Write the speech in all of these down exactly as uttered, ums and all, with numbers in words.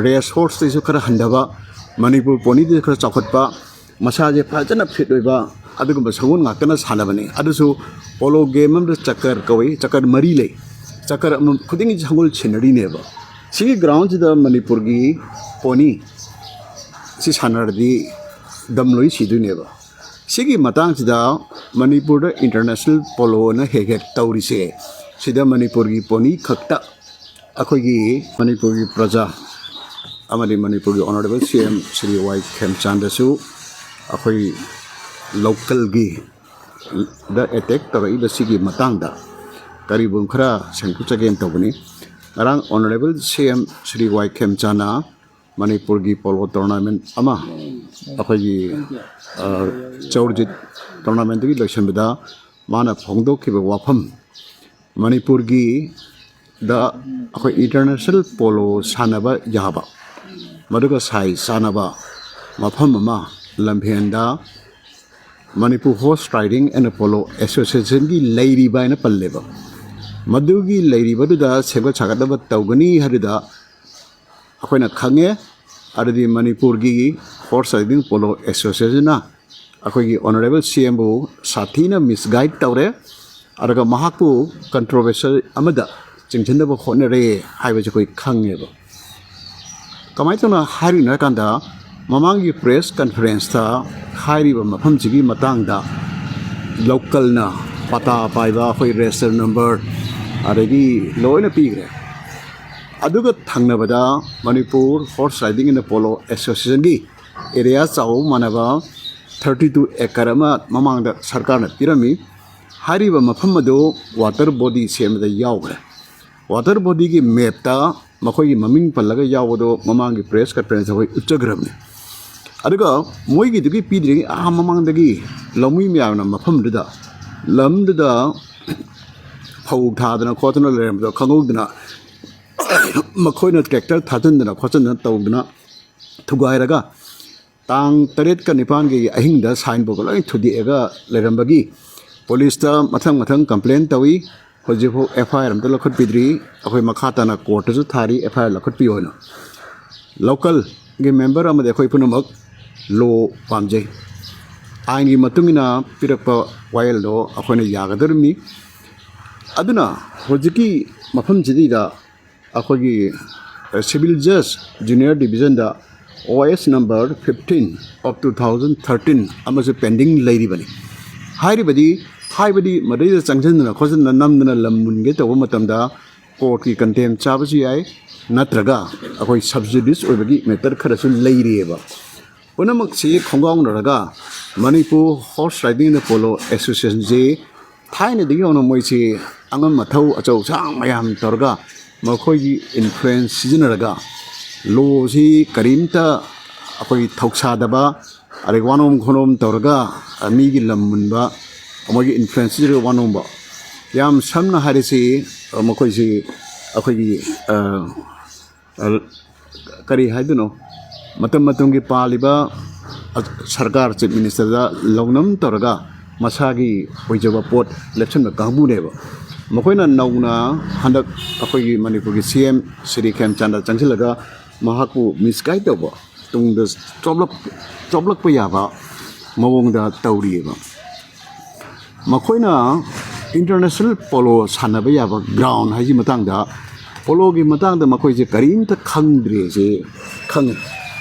Race ꯍꯣꯔꯁꯇꯩꯁꯨ ꯈꯔ ꯍꯟꯊꯕ, ꯃꯅꯤꯄꯨꯔ ꯄꯣꯅꯤꯗꯩꯁꯨ ꯈꯔ ꯆꯥꯎꯈꯠꯄ, ꯃꯁꯥꯁꯦ ꯐꯖꯅ ꯐꯤꯠ ꯑꯣꯏꯕ ꯑꯗꯨꯒꯨꯝꯕ ꯁꯒꯣꯜ ꯉꯥꯛꯇꯅ ꯁꯥꯟꯅꯕꯅꯤ꯫ ꯑꯗꯨꯁꯨ ꯄꯣꯂꯣ ꯒꯦꯝ ꯑꯃꯗ ꯆꯀꯔ ꯀꯧꯏ, ꯆꯀꯔ ꯃꯔꯤ ꯂꯩ꯫ ꯆꯀꯔ ꯑꯃ ꯈꯨꯗꯤꯡꯒꯤ ꯁꯒꯣꯜ ꯁꯤꯟꯅꯔꯤꯅꯦꯕ꯫ ꯁꯤꯒꯤ ꯒ꯭ꯔꯥꯎꯟꯁꯤꯗ ꯃꯅꯤꯄꯨꯔꯒꯤ ꯄꯣꯅꯤ ꯁꯤ ꯁꯥꯟꯅꯔꯗꯤ ꯗꯝ ꯂꯣꯏ ꯁꯤꯗꯣꯏꯅꯦꯕ꯫ ꯁꯤꯒꯤ ꯃꯇꯥꯡꯁꯤꯗ ꯃꯅꯤꯄꯨꯔꯗ ꯏꯟꯇꯔꯅꯦꯁꯅꯦꯜ ꯄꯣꯂꯣꯅ ꯍꯦꯛ ꯍꯦꯛ ꯇꯧꯔꯤꯁꯦ, ꯁꯤꯗ ꯃꯅꯤꯄꯨꯔꯒꯤ ꯄꯣꯅꯤ ꯈꯛꯇ ꯑꯩꯈꯣꯏꯒꯤ ꯃꯅꯤꯄꯨꯔꯒꯤ ꯄ꯭ꯔꯖꯥ ꯑꯃꯗꯤ ꯃꯅꯤꯄꯨꯔꯒꯤ ꯑꯣꯅꯔꯦꯕꯜ ꯁꯤ ꯑꯦꯝ ꯁ꯭ꯔꯤ ꯋꯥꯏ ꯈꯦꯝꯆꯥꯟꯗꯁꯨ ꯑꯩꯈꯣꯏ ꯂꯣꯀꯦꯜꯒꯤ ꯗ ꯑꯦꯇꯦꯛ ꯇꯧꯔꯛꯏꯕꯁꯤꯒꯤ ꯃꯇꯥꯡꯗ ꯀꯔꯤꯒꯨꯝꯕ ꯈꯔ ꯁꯦꯡꯗꯣꯛꯆꯒꯦꯅ ꯇꯧꯕꯅꯤ꯫ ꯉꯔꯥꯡ ꯑꯣꯅꯔꯦꯕꯜ ꯁꯤ ꯑꯦꯝ ꯁ꯭ꯔꯤ ꯋꯥꯏ ꯈꯦꯝꯆꯥꯟꯅ ꯃꯅꯤꯄꯨꯔꯒꯤ ꯄꯣꯂꯣ ꯇꯣꯔꯅꯥꯃꯦꯟ ꯑꯃ ꯑꯩꯈꯣꯏꯒꯤ ꯆꯧꯔꯖꯤꯠ ꯇꯣꯔꯅꯥꯃꯦꯟꯗꯒꯤ ꯂꯣꯏꯁꯤꯟꯕꯗ ꯃꯥꯅ ꯐꯣꯡꯗꯣꯛꯈꯤꯕ ꯋꯥꯐꯝ, ꯃꯅꯤꯄꯨꯔꯒꯤ ꯗ ꯑꯩꯈꯣꯏ ꯏꯟꯇꯔꯅꯦꯁꯅꯦꯜ ꯄꯣꯂꯣ ꯁꯥꯟꯅꯕ ꯌꯥꯕ, ꯃꯗꯨꯒ ꯁꯥꯏ ꯆꯥꯟꯅꯕ ꯃꯐꯝ ꯑꯃ ꯂꯝꯐꯦꯟꯗ Manipur horse riding and polo ꯑꯦꯁꯣꯁꯤꯌꯦꯁꯟꯒꯤ ꯂꯩꯔꯤꯕ ꯍꯥꯏꯅ ꯄꯜꯂꯦꯕ꯫ ꯃꯗꯨꯒꯤ ꯂꯩꯔꯤꯕꯗꯨꯗ ꯁꯦꯝꯒꯠ ꯁꯥꯒꯠꯅꯕ ꯇꯧꯒꯅꯤ ꯍꯥꯏꯗꯨꯗ ꯑꯩꯈꯣꯏꯅ ꯈꯪꯉꯦ꯫ ꯑꯗꯨꯗꯤ ꯃꯅꯤꯄꯨꯔꯒꯤ ꯍꯣꯔꯁ ꯔꯥꯏꯗꯤꯡ ꯄꯣꯂꯣ ꯑꯦꯁꯣꯁꯤꯌꯦꯁꯟꯅ ꯑꯩꯈꯣꯏꯒꯤ ꯑꯣꯅꯔꯦꯕꯜ ꯁꯤ ꯑꯦꯝꯕꯨ ꯁꯥꯊꯤꯅ ꯃꯤꯁꯒꯥꯏꯗ ꯇꯧꯔꯦ, ꯑꯗꯨꯒ ꯃꯍꯥꯛꯄꯨ ꯀꯟꯇ꯭ꯔꯣꯚꯔꯁꯤꯌꯦꯜ ꯑꯃꯗ ꯆꯤꯡꯁꯤꯟꯅꯕ ꯍꯣꯠꯅꯔꯦ ꯍꯥꯏꯕꯁꯤ ꯑꯩꯈꯣꯏ ꯈꯪꯉꯦꯕ꯫ ꯀꯃꯥꯏꯅ ꯇꯧꯅ ꯍꯥꯏꯔꯤꯅꯣ ꯍꯥꯏ ꯀꯥꯟꯗ, ꯃꯃꯥꯡꯒꯤ ꯄ꯭ꯔꯦꯁ ꯀꯟꯐꯔꯦꯟꯁꯇ ꯍꯥꯏꯔꯤꯕ ꯃꯐꯝꯁꯤꯒꯤ ꯃꯇꯥꯡꯗ ꯂꯣꯀꯦꯜꯅ ꯄꯇꯥ ꯄꯥꯏꯕ ꯑꯩꯈꯣꯏ ꯔꯦꯖꯤꯁꯇꯔ ꯅꯝꯕꯔ ꯑꯗꯒꯤ ꯂꯣꯏꯅ ꯄꯤꯈ꯭ꯔꯦ꯫ ꯑꯗꯨꯒ ꯊꯪꯅꯕꯗ Manipur horse riding and polo ꯑꯦꯁꯣꯁꯤꯌꯦꯁꯟꯒꯤ ꯑꯦꯔꯤꯌꯥ ꯆꯥꯎꯕ ꯃꯥꯟꯅꯕ ꯊꯥꯔꯇꯤ ꯇꯨ ꯑꯦꯀꯔ ꯑꯃ ꯃꯃꯥꯡꯗ ꯁꯔꯀꯥꯔꯅ ꯄꯤꯔꯝꯃꯤ꯫ ꯍꯥꯏꯔꯤꯕ ꯃꯐꯝ ꯑꯗꯨ ꯋꯥꯇꯔ ꯕꯣꯗꯤ ꯁꯦꯝꯕꯗ ꯌꯥꯎꯈ꯭ꯔꯦ꯫ ꯋꯥꯇꯔ ꯕꯣꯗꯤꯒꯤ ꯃꯦꯞꯇ ꯃꯈꯣꯏꯒꯤ ꯃꯃꯤꯡ ꯄꯜꯂꯒ ꯌꯥꯎꯕꯗꯣ ꯃꯃꯥꯡꯒꯤ ꯄ꯭ꯔꯦꯁ ꯀꯟꯐꯔꯦꯟꯁꯇ ꯑꯩꯈꯣꯏ ꯎꯠꯆꯈ꯭ꯔꯕꯅꯤ꯫ ꯑꯗꯨꯒ ꯃꯣꯏꯒꯤꯗꯨꯒꯤ ꯄꯤꯗ꯭ꯔꯤꯉꯩ ꯑꯥ ꯃꯃꯥꯡꯗꯒꯤ ꯂꯧꯃꯤ ꯃꯌꯥꯝꯅ ꯃꯐꯝꯗꯨꯗ, ꯂꯝꯗꯨꯗ ꯐꯧ ꯊꯥꯗꯅ ꯈꯣꯠꯇꯅ ꯂꯩꯔꯝꯕꯗꯣ ꯈꯪꯍꯧꯗꯅ ꯃꯈꯣꯏꯅ ꯇ꯭ꯔꯦꯛꯇꯔ ꯊꯥꯖꯤꯟꯗꯅ ꯈꯣꯠꯆꯤꯟꯗꯅ ꯇꯧꯗꯅ ꯊꯨꯒꯥꯏꯔꯒ ꯇꯥꯡ ꯇꯔꯦꯠꯀ ꯅꯤꯄꯥꯟꯒꯤ ꯑꯍꯤꯡꯗ ꯁꯥꯏꯟ ꯕꯣꯔꯗ ꯂꯣꯏ ꯊꯨꯗꯦꯛꯑꯒ ꯂꯩꯔꯝꯕꯒꯤ ꯄꯨꯂꯤꯁꯇ ꯃꯊꯪ ꯃꯊꯪ ꯀꯝꯄ꯭ꯂꯦꯟ ꯇꯧꯏ꯫ ꯍꯧꯖꯤꯛꯐꯥꯎ ꯑꯦꯐ ꯑꯥꯏ ꯑꯥꯔ ꯑꯝꯇ ꯂꯧꯈꯠꯄꯤꯗ꯭ꯔꯤ꯫ ꯑꯩꯈꯣꯏ ꯃꯈꯥ ꯇꯥꯅ ꯀꯣꯔꯠꯇꯁꯨ ꯊꯥꯔꯤ, ꯑꯦꯐ ꯑꯥꯏ ꯑꯥꯔ ꯂꯧꯈꯠꯄꯤꯌꯣ ꯍꯥꯏꯅ꯫ ꯂꯣꯀꯦꯜꯒꯤ ꯃꯦꯝꯕꯔ ꯑꯃꯗꯤ ꯑꯩꯈꯣꯏ ꯄꯨꯝꯅꯃꯛ ꯂꯣ ꯄꯥꯝꯖꯩ, ꯑꯥꯏꯟꯒꯤ ꯃꯇꯨꯡ ꯏꯟꯅ ꯄꯤꯔꯛꯄ ꯋꯥꯌꯦꯜꯗꯣ ꯑꯩꯈꯣꯏꯅ ꯌꯥꯒꯗꯧꯔꯤꯕꯅꯤ꯫ ꯑꯗꯨꯅ ꯍꯧꯖꯤꯛꯀꯤ ꯃꯐꯝꯁꯤꯗꯩꯗ ꯑꯩꯈꯣꯏꯒꯤ ꯁꯤꯚꯤꯜ ꯖꯁ ꯖꯨꯅꯤꯌꯔ ꯗꯤꯕꯤꯖꯟꯗ O S number fifteen of two thousand thirteen ꯑꯃꯁꯨ ꯄꯦꯟꯗꯤꯡ ꯂꯩꯔꯤꯕꯅꯤ꯫ ꯍꯥꯏꯔꯤꯕꯗꯤ, ꯍꯥꯏꯕꯗꯤ ꯃꯗꯩꯗ ꯆꯪꯁꯤꯟꯗꯅ ꯈꯣꯠꯆꯤꯟꯗꯅ ꯅꯝꯗꯅ ꯂꯝ ꯃꯨꯟꯒꯦ ꯇꯧꯕ ꯃꯇꯝꯗ ꯀꯣꯔꯠꯀꯤ ꯀꯟꯇꯦꯝ ꯆꯥꯕꯁꯨ ꯌꯥꯏ, ꯅꯠꯇ꯭ꯔꯒ ꯑꯩꯈꯣꯏ ꯁꯕꯖꯨꯗꯤꯁ ꯑꯣꯏꯕꯒꯤ ꯃꯦꯇꯔ ꯈꯔꯁꯨ ꯂꯩꯔꯤꯑꯕ꯫ ꯄꯨꯝꯅꯃꯛꯁꯤ ꯈꯣꯡꯒꯥꯎꯅꯔꯒ Manipur horse riding and polo ꯑꯦꯁꯣꯁꯤꯌꯦꯁꯟꯁꯤ ꯊꯥꯏꯅꯗꯒꯤ ꯍꯧꯅ ꯃꯣꯏꯁꯤ ꯑꯉꯝ ꯑꯊꯧ ꯑꯆꯧ ꯑꯁꯥꯡ ꯃꯌꯥꯝ ꯇꯧꯔꯒ ꯃꯈꯣꯏꯒꯤ ꯏꯟꯐ꯭ꯂꯨꯌꯦꯟꯁ ꯁꯤꯖꯤꯟꯅꯔꯒ ꯂꯣꯁꯤ ꯀꯔꯤꯝꯇ ꯑꯩꯈꯣꯏꯒꯤ ꯊꯧꯁꯥꯗꯕ, ꯑꯗꯩ ꯋꯥꯅꯣꯝ ꯈꯣꯅꯣꯝ ꯇꯧꯔꯒ ꯃꯤꯒꯤ ꯂꯝ ꯃꯨꯟꯕ, ꯃꯣꯏꯒꯤ ꯏꯟꯐ꯭ꯂꯨꯌꯦꯟꯁ ꯁꯤꯖꯤꯟꯅꯔꯒ ꯋꯥꯅꯣꯝꯕ꯫ ꯌꯥꯝ ꯁꯝꯅ ꯍꯥꯏꯔꯁꯤ, ꯃꯈꯣꯏꯁꯤ ꯑꯩꯈꯣꯏꯒꯤ, ꯑ, ꯑ, ꯀꯔꯤ ꯍꯥꯏꯗꯣꯏꯅꯣ, ꯃꯇꯝ ꯃꯇꯝꯒꯤ ꯄꯥꯜꯂꯤꯕ ꯁꯔꯀꯥꯔ, ꯆꯤꯐ ꯃꯤꯅꯤꯁꯇꯔꯗ ꯂꯧꯅꯝ ꯇꯧꯔꯒ ꯃꯁꯥꯒꯤ ꯑꯣꯏꯖꯕ ꯄꯣꯠ ꯂꯦꯞꯁꯤꯟꯕ ꯀꯥꯡꯕꯨꯅꯦꯕ꯫ ꯃꯈꯣꯏꯅ ꯅꯧꯅ ꯍꯟꯗꯛ ꯑꯩꯈꯣꯏꯒꯤ ꯃꯅꯤꯄꯨꯔꯒꯤ ꯁꯤ ꯑꯦꯝ ꯁ꯭ꯔꯤ ꯈꯦꯝꯆꯥꯟꯗ ꯆꯪꯁꯤꯜꯂꯒ ꯃꯍꯥꯛꯄꯨ ꯃꯤꯁꯒꯥꯏꯗ ꯇꯧꯕ, ꯇꯨꯡꯗ ꯆꯣꯞꯂꯛ-, ꯆꯣꯞꯂꯛꯄ ꯌꯥꯕ ꯃꯑꯣꯡꯗ ꯇꯧꯔꯤꯑꯕ꯫ ꯃꯈꯣꯏꯅ ꯏꯟꯇꯔꯅꯦꯁꯅꯦꯜ ꯄꯣꯂꯣ ꯁꯥꯟꯅꯕ ꯌꯥꯕ ꯒ꯭ꯔꯥꯎꯟ ꯍꯥꯏꯁꯤ ꯃꯇꯥꯡꯗ, ꯄꯣꯂꯣꯒꯤ ꯃꯇꯥꯡꯗ ꯃꯈꯣꯏꯁꯦ ꯀꯔꯤꯝꯇ ꯈꯪꯗ꯭ꯔꯦꯁꯦ ꯈꯪꯉꯤ꯫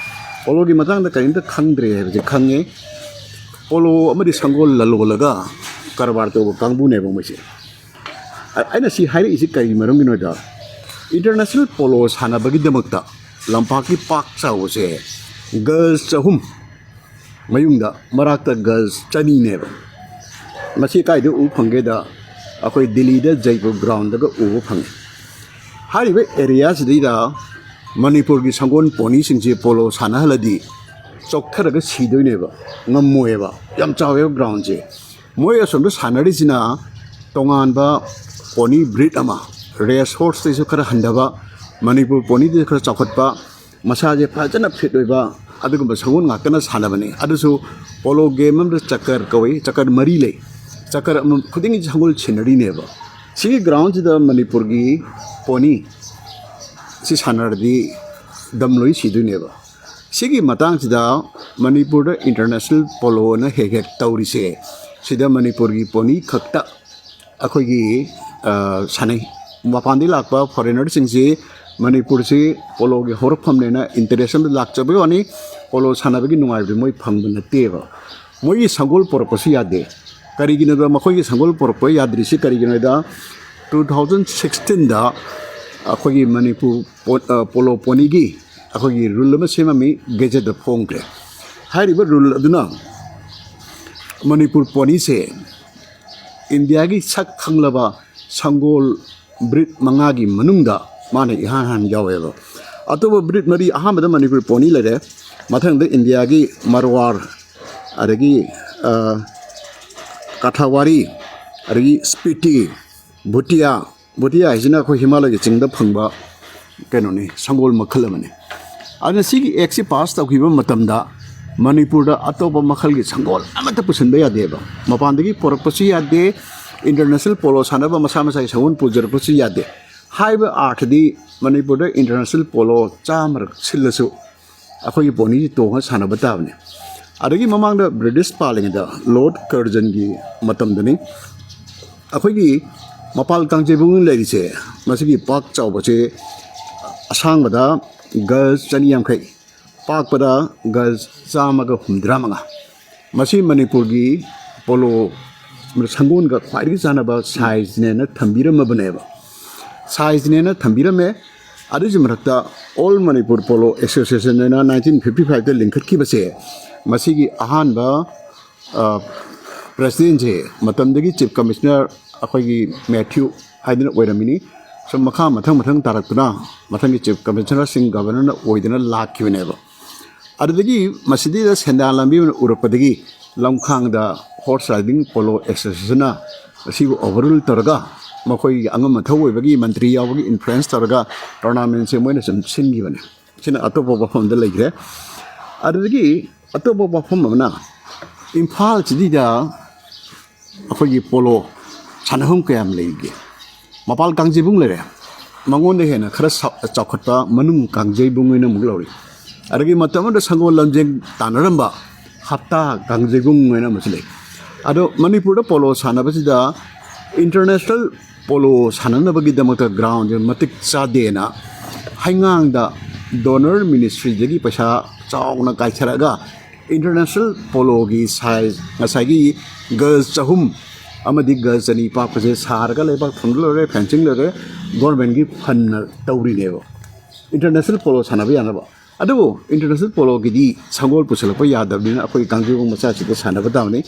ꯄꯣꯂꯣꯒꯤ ꯃꯇꯥꯡꯗ ꯀꯔꯤꯝꯇ ꯈꯪꯗ꯭ꯔꯦ ꯍꯥꯏꯕꯁꯦ ꯈꯪꯉꯦ꯫ ꯄꯣꯂꯣ ꯑꯃꯗꯤ ꯁꯪꯒꯣꯜ ꯂꯂꯣꯜꯂꯒ ꯀꯔꯕꯥꯔ ꯇꯧꯕ ꯀꯥꯡꯕꯨꯅꯦꯕ ꯃꯣꯏꯁꯦ꯫ ꯑ-, ꯑꯩꯅ ꯁꯤ ꯍꯥꯏꯔꯛꯏꯁꯤ ꯀꯔꯤ ꯃꯔꯝꯒꯤꯅꯣꯗ, ꯏꯟꯇꯔꯅꯦꯁꯅꯦꯜ ꯄꯣꯂꯣ ꯁꯥꯟꯅꯕꯒꯤꯗꯃꯛꯇ ꯂꯝꯄꯥꯛꯀꯤ ꯄꯥꯛ ꯆꯥꯎꯕꯁꯦ ꯒꯖ ꯆꯍꯨꯝ, ꯃꯌꯨꯡꯗ ꯃꯔꯥꯛꯇ ꯒꯖ ꯆꯅꯤꯅꯦꯕ꯫ ꯃꯁꯤ ꯀꯥꯏꯗ ꯎꯕ ꯐꯪꯒꯦꯗ, ꯑꯩꯈꯣꯏ ꯗꯤꯜꯂꯤꯗ ꯖꯩꯄꯨꯔ ꯒ꯭ꯔꯥꯎꯟꯗꯒ ꯎꯕ ꯐꯪꯉꯤ꯫ ꯍꯥꯏꯔꯤꯕ ꯑꯦꯔꯤꯌꯥꯁꯤꯗꯩꯗ ꯃꯅꯤꯄꯨꯔꯒꯤ ꯁꯪꯒꯣꯜ ꯄꯣꯅꯤꯁꯤꯡꯁꯦ ꯄꯣꯂꯣ ꯁꯥꯟꯅꯍꯜꯂꯗꯤ ꯆꯣꯛꯊꯔꯒ ꯁꯤꯗꯣꯏꯅꯦꯕ, ꯉꯝꯃꯣꯏꯕ, ꯌꯥꯝ ꯆꯥꯎꯋꯦꯕ ꯒ꯭ꯔꯥꯎꯟꯁꯦ꯫ ꯃꯣꯏ ꯑꯁꯣꯝꯗ ꯁꯥꯟꯅꯔꯤꯁꯤꯅ ꯇꯣꯉꯥꯟꯕ ꯄꯣꯅꯤ ꯕ꯭ꯔꯤꯠ ꯑꯃ, ꯔꯦꯁ ꯍꯣꯔꯁꯇꯩꯁꯨ ꯈꯔ ꯍꯟꯊꯕ, ꯃꯅꯤꯄꯨꯔ ꯄꯣꯅꯤꯗꯩꯁꯨ ꯈꯔ ꯆꯥꯎꯈꯠꯄ, ꯃꯁꯥꯁꯦ ꯐꯖꯅ ꯐꯤꯠ ꯑꯣꯏꯕ ꯑꯗꯨꯒꯨꯝꯕ ꯁꯒꯣꯜ ꯉꯥꯛꯇꯅ ꯁꯥꯟꯅꯕꯅꯤ꯫ ꯑꯗꯨꯁꯨ ꯄꯣꯂꯣ ꯒꯦꯝ ꯑꯃꯗ ꯆꯀꯔ ꯀꯧꯏ, ꯆꯀꯔ ꯃꯔꯤ ꯂꯩ꯫ ꯆꯀꯔ ꯑꯃ ꯈꯨꯗꯤꯡꯒꯤ ꯁꯒꯣꯜ ꯁꯤꯟꯅꯔꯤꯅꯦꯕ꯫ ꯁꯤꯒꯤ ꯒ꯭ꯔꯥꯎꯟꯁꯤꯗ ꯃꯅꯤꯄꯨꯔꯒꯤ ꯄꯣꯅꯤ ꯁꯤ ꯁꯥꯟꯅꯔꯗꯤ ꯗꯝ ꯂꯣꯏ ꯁꯤꯗꯣꯏꯅꯦꯕ꯫ ꯁꯤꯒꯤ ꯃꯇꯥꯡꯁꯤꯗ ꯃꯅꯤꯄꯨꯔꯗ ꯏꯟꯇꯔꯅꯦꯁꯅꯦꯜ ꯄꯣꯂꯣꯅ ꯍꯦꯛ ꯍꯦꯛ ꯇꯧꯔꯤꯁꯦ, ꯁꯤꯗ ꯃꯅꯤꯄꯨꯔꯒꯤ ꯄꯣꯅꯤ ꯈꯛꯇ ꯑꯩꯈꯣꯏꯒꯤ, ꯑ, ꯁꯥꯟꯅꯩ꯫ ꯃꯄꯥꯟꯗꯒꯤ ꯂꯥꯛꯄ ꯐꯣꯔꯦꯅꯔꯁꯤꯡꯁꯤ ꯃꯅꯤꯄꯨꯔꯁꯤ ꯄꯣꯂꯣꯒꯤ ꯍꯧꯔꯛꯐꯝꯅꯦꯅ ꯏꯟꯇꯔꯦꯁ ꯑꯃꯗ ꯂꯥꯛꯆꯕꯒꯤ ꯋꯥꯅꯤ, ꯄꯣꯂꯣ ꯁꯥꯟꯅꯕꯒꯤ ꯅꯨꯡꯉꯥꯏꯕꯗꯤ ꯃꯣꯏ ꯐꯪꯕ ꯅꯠꯇꯦꯕ꯫ ꯃꯣꯏꯒꯤ ꯁꯪꯒꯣꯜ ꯄꯣꯔꯛꯄꯁꯨ ꯌꯥꯗꯦ꯫ ꯀꯔꯤꯒꯤꯅꯣꯗ ꯃꯈꯣꯏꯒꯤ ꯁꯪꯒꯣꯜ ꯄꯣꯔꯛꯄ ꯌꯥꯗ꯭ꯔꯤꯁꯤ ꯀꯔꯤꯒꯤꯅꯣꯗ, ꯇꯨ ꯊꯥꯎꯖꯟ ꯁꯤꯛꯁꯇꯤꯟꯗ ꯑꯩꯈꯣꯏꯒꯤ ꯃꯅꯤꯄꯨꯔ ꯄꯣ-, ꯑ, ꯄꯣꯂꯣ ꯄꯣꯅꯤꯒꯤ ꯑꯩꯈꯣꯏꯒꯤ ꯔꯨꯜ ꯑꯃ ꯁꯦꯝꯃꯝꯃꯤ, ꯒꯦꯖꯦꯠꯇ ꯐꯣꯡꯈ꯭ꯔꯦ꯫ ꯍꯥꯏꯔꯤꯕ ꯔꯨꯜ ꯑꯗꯨꯅ ꯃꯅꯤꯄꯨꯔ ꯄꯣꯅꯤꯁꯦ ꯏꯟꯗꯤꯌꯥꯒꯤ ꯁꯛ ꯈꯪꯂꯕ ꯁꯪꯒꯣꯜ ꯕ꯭ꯔꯤꯠ ꯃꯉꯥꯒꯤ ꯃꯅꯨꯡꯗ ꯃꯥꯅ ꯏꯍꯥꯟ ꯍꯥꯟꯅ ꯌꯥꯎꯋꯦꯕ꯫ ꯑꯇꯣꯞꯄ ꯕ꯭ꯔꯤꯠ ꯃꯔꯤ, ꯑꯍꯥꯟꯕꯗ ꯃꯅꯤꯄꯨꯔ ꯄꯣꯅꯤ ꯂꯩꯔꯦ, ꯃꯊꯪꯗ ꯏꯟꯗꯤꯌꯥꯒꯤ ꯃꯔꯋꯥꯔ, ꯑꯗꯒꯤ, ꯑ, ꯀꯊꯥꯋꯥꯔꯤ, ꯑꯗꯒꯤ ꯁ꯭ꯄꯤꯇꯤ, ꯚꯨꯇꯤꯌꯥ꯫ ꯚꯨꯇꯤꯌꯥ ꯍꯥꯏꯁꯤꯅ ꯑꯩꯈꯣꯏ ꯍꯤꯃꯥꯂꯌꯒꯤ ꯆꯤꯡꯗ ꯐꯪꯕ ꯀꯩꯅꯣꯅꯤ, ꯁꯪꯒꯣꯜ ꯃꯈꯜ ꯑꯃꯅꯤ꯫ ꯑꯗꯨꯅ ꯁꯤꯒꯤ ꯑꯦꯛꯁꯤ ꯄꯥꯁ ꯇꯧꯈꯤꯕ ꯃꯇꯝꯗ ꯃꯅꯤꯄꯨꯔꯗ ꯑꯇꯣꯞꯄ ꯃꯈꯜꯒꯤ ꯁꯪꯒꯣꯜ ꯑꯃꯠꯇ ꯄꯨꯁꯤꯟꯕ ꯌꯥꯗꯦꯕ꯫ ꯃꯄꯥꯟꯗꯒꯤ ꯄꯨꯔꯛꯄꯁꯨ ꯌꯥꯗꯦ, ꯏꯟꯇꯔꯅꯦꯁꯅꯦꯜ ꯄꯣꯂꯣ ꯁꯥꯟꯅꯕ ꯃꯁꯥ ꯃꯁꯥꯒꯤ ꯁꯪꯒꯣꯜ ꯄꯨꯖꯔꯛꯄꯁꯨ ꯌꯥꯗꯦ꯫ ꯍꯥꯏꯕ ꯑꯥꯔꯊꯗꯤ ꯃꯅꯤꯄꯨꯔꯗ ꯏꯟꯇꯔꯅꯦꯁꯅꯦꯜ ꯄꯣꯂꯣ ꯆꯥꯝꯃꯔꯛ ꯁꯤꯜꯂꯁꯨ ꯑꯩꯈꯣꯏꯒꯤ ꯄꯣꯅꯤꯁꯤ ꯇꯣꯡꯉ ꯁꯥꯟꯅꯕ ꯇꯥꯕꯅꯤ꯫ ꯑꯗꯒꯤ ꯃꯃꯥꯡꯗ ꯕ꯭ꯔꯤꯇꯤꯁ ꯄꯥꯜꯂꯤꯉꯩꯗ ꯂꯣꯔꯗ ꯀꯔꯖꯟꯒꯤ ꯃꯇꯝꯗꯅꯤ, ꯑꯩꯈꯣꯏꯒꯤ ꯃꯄꯥꯜ ꯀꯥꯡꯖꯩꯕꯨꯡ ꯂꯩꯔꯤꯁꯦ, ꯃꯁꯤꯒꯤ ꯄꯥꯛ ꯆꯥꯎꯕꯁꯦ ꯑꯁꯥꯡꯕꯗ ꯒꯖ ꯆꯅꯤ ꯌꯥꯡꯈꯩ, ꯄꯥꯛꯄꯗ ꯒꯖ ꯆꯥꯝꯃꯒ ꯍꯨꯝꯗ꯭ꯔꯥ ꯃꯉꯥ꯫ ꯃꯁꯤ ꯃꯅꯤꯄꯨꯔꯒꯤ ꯄꯣꯂꯣ ꯁꯪꯒꯣꯟꯒ ꯈ꯭ꯋꯥꯏꯗꯒꯤ ꯆꯥꯟꯅꯕ ꯁꯥꯏꯖꯅꯦꯅ ꯊꯝꯕꯤꯔꯝꯃꯕꯅꯦꯕ꯫ ꯁꯥꯏꯖꯅꯦꯅ ꯊꯝꯕꯤꯔꯝꯃꯦ꯫ ꯑꯗꯨꯒꯤ ꯃꯔꯛꯇ ꯑꯣꯜ ꯃꯅꯤꯄꯨꯔ ꯄꯣꯂꯣ ꯑꯦꯁꯣꯁꯤꯌꯦꯁꯟ ꯍꯥꯏꯅ ꯅꯥꯏꯟꯇꯤꯟ ꯐꯤꯐꯇꯤ ꯐꯥꯏꯚꯇ ꯂꯤꯡꯈꯠꯈꯤꯕꯁꯦ, ꯃꯁꯤꯒꯤ ꯑꯍꯥꯟꯕ, ꯑ, ꯄ꯭ꯔꯦꯁꯤꯗꯦꯟꯁꯦ ꯃꯇꯝꯗꯒꯤ ꯆꯤꯐ ꯀꯃꯤꯁꯅꯔ ꯑꯩꯈꯣꯏꯒꯤ ꯃꯦꯊ꯭ꯌꯨ ꯍꯥꯏꯗꯅ ꯑꯣꯏꯔꯝꯃꯤꯅꯤ꯫ ꯁꯨꯝ ꯃꯈꯥ ꯃꯊꯪ ꯃꯊꯪ ꯇꯥꯔꯛꯇꯨꯅ ꯃꯊꯪꯒꯤ ꯆꯤꯐ ꯀꯃꯤꯁꯅꯔꯁꯤꯡ ꯒꯕꯔꯅꯔꯅ ꯑꯣꯏꯗꯨꯅ ꯂꯥꯛꯈꯤꯕꯅꯦꯕ꯫ ꯑꯗꯨꯗꯒꯤ ꯃꯁꯤꯗꯩꯗ ꯁꯦꯟꯗꯥꯟ ꯂꯝꯕꯤ ꯑꯣꯏꯅ ꯎꯔꯛꯄꯗꯒꯤ ꯂꯝꯈꯥꯡꯗ ꯍꯣꯔꯁ ꯔꯥꯏꯗꯤꯡ ꯄꯣꯂꯣ ꯑꯦꯁꯣꯁꯤꯌꯦꯁꯟꯅ ꯑꯁꯤꯕꯨ ꯑꯣꯚꯔꯔꯨꯜ ꯇꯧꯔꯒ ꯃꯈꯣꯏꯒꯤ ꯑꯉꯝ ꯑꯊꯧ ꯑꯣꯏꯕꯒꯤ ꯃꯟꯇ꯭ꯔꯤ ꯌꯥꯎꯕꯒꯤ ꯏꯟꯐ꯭ꯂꯨꯌꯦꯟꯁ ꯇꯧꯔꯒ ꯇꯣꯔꯅꯥꯃꯦꯟꯁꯦ ꯃꯣꯏꯅ ꯁꯨꯝ ꯁꯤꯟꯈꯤꯕꯅꯦ꯫ ꯁꯤꯅ ꯑꯇꯣꯞꯄ ꯋꯥꯐꯝꯗ ꯂꯩꯈ꯭ꯔꯦ꯫ ꯑꯗꯨꯗꯒꯤ ꯑꯇꯣꯞꯄ ꯋꯥꯐꯝ ꯑꯃꯅ ꯏꯝꯐꯥꯜ ꯁꯤꯇꯤꯗ ꯑꯩꯈꯣꯏꯒꯤ ꯄꯣꯂꯣ ꯁꯥꯟꯅꯐꯝ ꯀꯌꯥꯝ ꯂꯩꯒꯦ? ꯃꯄꯥꯜ ꯀꯥꯡꯖꯩꯕꯨꯡ ꯂꯩꯔꯦ, ꯃꯉꯣꯟꯗ ꯍꯦꯟꯅ ꯈꯔ ꯆꯥꯎꯈꯠꯄ ꯃꯅꯨꯡ ꯀꯥꯡꯖꯩꯕꯨꯡ ꯑꯣꯏꯅ ꯑꯃꯨꯛ ꯂꯧꯔꯤ꯫ ꯑꯗꯒꯤ ꯃꯇꯝ ꯑꯃꯗ ꯁꯪꯒꯣꯜ ꯂꯝꯖꯦꯟ ꯇꯥꯟꯅꯔꯝꯕ ꯍꯞꯇꯥ ꯀꯥꯡꯖꯩꯕꯨꯡ ꯍꯥꯏꯅ ꯑꯃꯁꯨ ꯂꯩ꯫ ꯑꯗꯣ ꯃꯅꯤꯄꯨꯔꯗ ꯄꯣꯂꯣ ꯁꯥꯟꯅꯕꯁꯤꯗ ꯏꯟꯇꯔꯅꯦꯁꯅꯦꯜ ꯄꯣꯂꯣ ꯁꯥꯟꯅꯅꯕꯒꯤꯗꯃꯛꯇ ꯒ꯭ꯔꯥꯎꯟꯁꯦ ꯃꯇꯤꯛ ꯆꯥꯗꯦꯅ ꯍꯩꯉꯥꯡꯗ ꯗꯣꯅꯔ ꯃꯤꯅꯤꯁꯇ꯭ꯔꯤꯗꯒꯤ ꯄꯩꯁꯥ ꯆꯥꯎꯅ ꯀꯥꯏꯊꯔꯛꯑꯒ ꯏꯟꯇꯔꯅꯦꯁꯅꯦꯜ ꯄꯣꯂꯣꯒꯤ ꯁꯥꯏꯖ ꯉꯁꯥꯏꯒꯤ ꯒꯖ ꯆꯍꯨꯝ ꯑꯃꯗꯤ ꯒꯖ ꯆꯅꯤ ꯄꯥꯛꯄꯁꯦ ꯁꯥꯔꯒ ꯂꯩꯕꯥꯛ ꯊꯣꯟꯕ ꯂꯣꯏꯔꯦ, ꯐꯦꯟꯁꯤꯡ ꯂꯣꯏꯔꯦ, ꯒꯣꯔꯃꯦꯟꯒꯤ ꯐꯟꯅ ꯇꯧꯔꯤꯅꯦꯕ ꯏꯟꯇꯔꯅꯦꯁꯅꯦꯜ ꯄꯣꯂꯣ ꯁꯥꯟꯅꯕ ꯌꯥꯅꯕ꯫ ꯑꯗꯨꯕꯨ ꯏꯟꯇꯔꯅꯦꯁꯅꯦꯜ ꯄꯣꯂꯣꯒꯤꯗꯤ ꯁꯪꯒꯣꯜ ꯄꯨꯁꯜꯂꯛꯄ ꯌꯥꯗꯕꯅꯤꯅ ꯑꯩꯈꯣꯏ ꯀꯥꯡꯖꯩꯕꯨꯡ ꯃꯆꯥꯁꯤꯗ ꯁꯥꯟꯅꯕ ꯇꯥꯕꯅꯤ꯫